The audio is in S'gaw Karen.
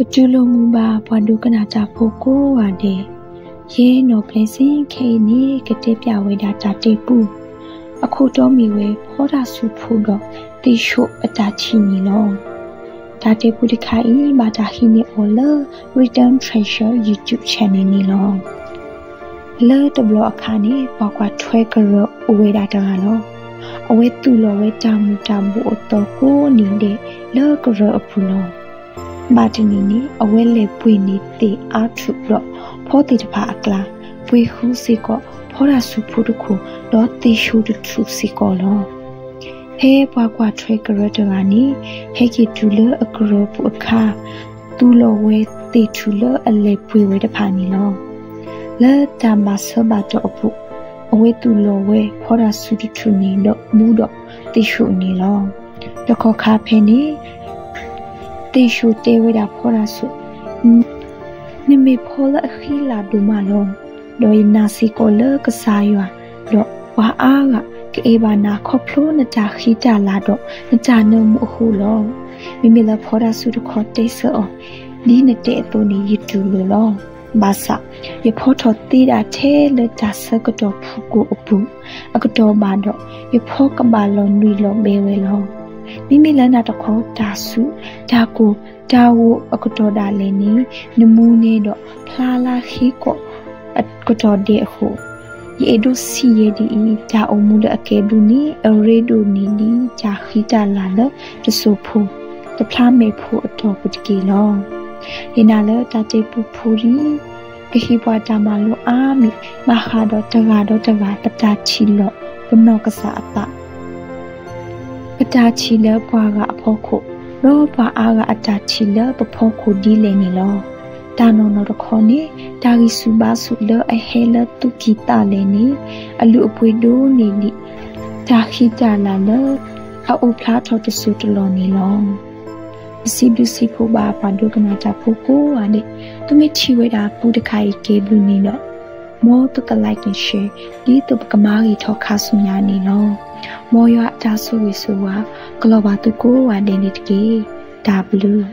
ပတူၢ်လိာ်မုာ်ဘၣ်ပှၤဒိကနၣ်တၢ်ဖိကိးဂၤဒဲး, ယဲနီၢ်ပျဲၢ်စ့ၣ်ခဲအံၤန့ၣ် ကတဲပၠးဝဲဒၣ်တၢ်တဲပူ, အခိၣ်တီမ့ၢ်ဝဲ ဖီတၢ်ဆူးဖိဒီးသ့ၣ်ဆိးအတၢ်ထံၣ်န့ၣ်လီၤ. တၢ်တဲပူတခါအံၤ ဘၣ်တၢ်ဟံးန့ၢ်အီၤလၢ Written Treasure YouTube channel န့ၣ်လီၤ. လၢတဘျီအခါန့ၣ် ပှၤကွၢ်ထွဲကရၢအိၣ်ဝဲဒၣ်တဂၤလီၤ. အဝဲသူၣ်လီၤဝဲတၢ်မူၤတၢ်ဘှီးအသီကိးနံၤဒဲးလၢကရၢအပူၤလီၤ. ဘၣ်တနံၤန့ၣ် အဝဲလဲၤပှ့ၤန့ၢ်သ့ၣ်အါထူးဒီးဖီသ့ၣ်တဖၣ်အကျါ, ပှ့ၤဃုာ်စ့ၢ်ကီးဖီတၢ်ဆူးဖိတခိၣ် ဒီးသ့ၣ်ဆိးတထူၣ်စ့ၢ်ကီးလီၤ. ဖဲပှၤကွၢ်ထွဲကရၢတဂၤန့ၣ် ဟဲက့ၤတုၤလၢအကရၢပူၤအခါ, သူၣ်လီၤဝဲသ့ၣ်ထူၣ်လၢအလဲၤပှ့ၤဝဲတဖၣ်န့ၣ်လီၤ. လၢတၢ်ဘၣ်ဆၢဘၣ်တီၢ်အပူၤ, အဝဲသူၣ်လီၤဝဲဖီတၢ်ဆူးတထူၣ်န့ၣ်ဒီးဘူးဒီးသ့ၣ်ဆိးန့ၣ်လီၤ. တကီၢ်ခါဖဲန့ၣ် သ့ၣ်ဆိးတဲဝဲဒၣ်ဖီတၢ်ဆူး, နမ့ၢ်ဖီလၢအဃံလၤဒိၣ်မးလီၤ. ဒီးယနာ်စ့ၢ်ကီးလၢကစၢ်ယွၤ, ဒီးပှၤအါဂၤကအဲၣ်ဘၣ်နၤခီဖျိနတၢ်ဃံတၢ်လၤဒီးနတၢ်နၢမူအဃိလီၤ. မ့မ့ၢ်လၢဖီတၢ်ဆူးတခီတဲဆၢအီၤ, ဒ်နတဲအသိးန့ၣ် ယတူၢ်လိာ်လီၤ. ဘၣ်ဆၣ်, ယဖီထီၣ်သ့ဒၣ်ထဲလၢတၢ်ဆၢကတီၢ်ဖုၣ်ကိာ်အပူၤအကတီၢ်ဘၣ်ဒီး, ယဖီကဘၣ်လီၤနွံလီၤဘဲဝဲလီၤ. မ့မ့ၢ်လၢနၤတခီ တၢ်ဆူး, တၢ်ကိၢ်, တၢ်ဂိၢ်အကတီၢ်ဒၣ်လဲာ်န့ၣ် နမူနဲဒီးဖျါလၢဃ့ကီးအကတီၢ်ဒဲးအဃိ, ယအဲၣ်ဒိးစံးယဲဒ်အံၤ, တၢ်အိၣ်မူလၢအကဲဘျုးန့ၣ် အရ့ဒိၣ်န့ၢ်ဒံးတၢ်ဃံတၢ်လၤလၢတစိၢ်ဖိ, တဖျါမဲာ်ဖိအတီၢ်ပူၤတက့ၢ်လီၤ. ယနာ်လၢတၢ်တဲပူဖိလံ ကဟ့ၣ်ပှၤတၢ်မၤလိအါမံၤ ဘၣ်ဃးဒီးတဂၤဒီးတဂၤပတၢ်ထံၣ်လီၤပနီၢ်ကစၢ်အသး, ပတၢ်ထံၣ်လၢပှၤဂၤအဖီခိၣ်, ဒီးပှၤအါဂၤအတၢ်ထံၣ်လၢပဖီခိၣ်ဒ်လဲၣ်န့ၣ်လီၤ. တၢ်နီၢ်နီၢ်တခီန့ၣ် တၢ်ဂံၢ်ဆူၣ်ဘါဆူၣ်လၢအဟဲလၢသူၣ်ကံၢ်သးလဲန့ၣ် အလုၢ်အပှ့ၤဒိၣ်န့ၢ်ဒံး တၢ်ဃံတၢ်လၤလၢအအိၣ်ဖျါထီၣ်တစိၢ်တလီၢ်န့ၣ်လီၤ. ပစံးဘျုးစံးဖှိၣ်ဘၣ်ပှၤဒိကနၣ်တၢ်ဖိကိးဂၤဒဲး, သုမ့ၢ်ထံၣ်ဝဲဒၣ်ပူတခါအံၤကဲဘျုးန့ၣ်ဒီး, မ်သုက like and share ဒ်သိးပကမၤဂ့ၤထီၣ်ခါဆူညါန့ၣ်လီၤ. မ်ယွၤအတၢ်ဆိၣ်ဂ့ၤဆိၣ်ဝါ ကလီၤဘၣ်သုကိးဂၤဒဲးန့ၣ်တက့ၢ်. တၢ်ဘျုး